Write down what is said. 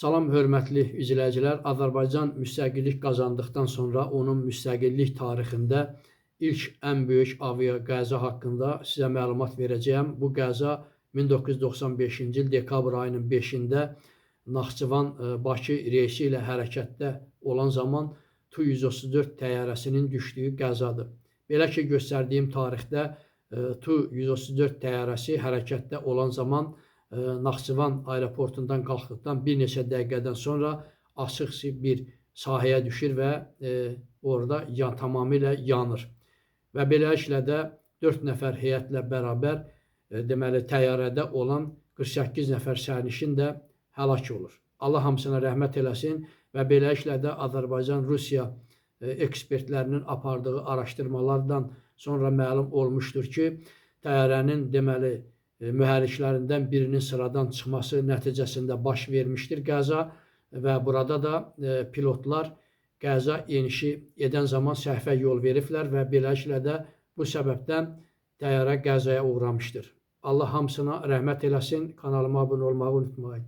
Salam hörmətli izləyicilər. Azərbaycan müstəqillik qazandıqdan sonra onun müstəqillik tarixində ilk ən böyük avia qəza haqqında sizə məlumat verəcəyəm. Bu qəza 1995-ci il dekabr ayının 5-də Naxçıvan Bakı reysi ilə hərəkətdə olan zaman Tu-134 təyyarəsinin düşdüyü qəzadır. Belə ki, göstərdiyim tarixdə Tu-134 təyyarəsi hərəkətdə olan zaman Naxçıvan aeroportundan qalxdıqdan bir neçə dəqiqədən sonra açıq bir sahəyə düşür və orada tamamilə yanır. Və beləliklə də 4 nəfər heyətlə bərabər deməli təyyarədə olan 48 nəfər sərnişin də həlak olur. Allah hamısına rəhmət eləsin və beləliklə də Azərbaycan-Rusiya ekspertlərinin apardığı araşdırmalardan sonra məlum olmuşdur ki, təyyarənin deməli mühərriklərindən birinin sıradan çıxması nəticəsində baş vermişdir qəza və burada da pilotlar qəza enişi edən zaman səhvə yol veriblər və beləliklə də bu səbəbdən təyyarə qəzaya uğramışdır. Allah hamısına rəhmət eləsin. Kanalıma abunə olmağı unutmayın.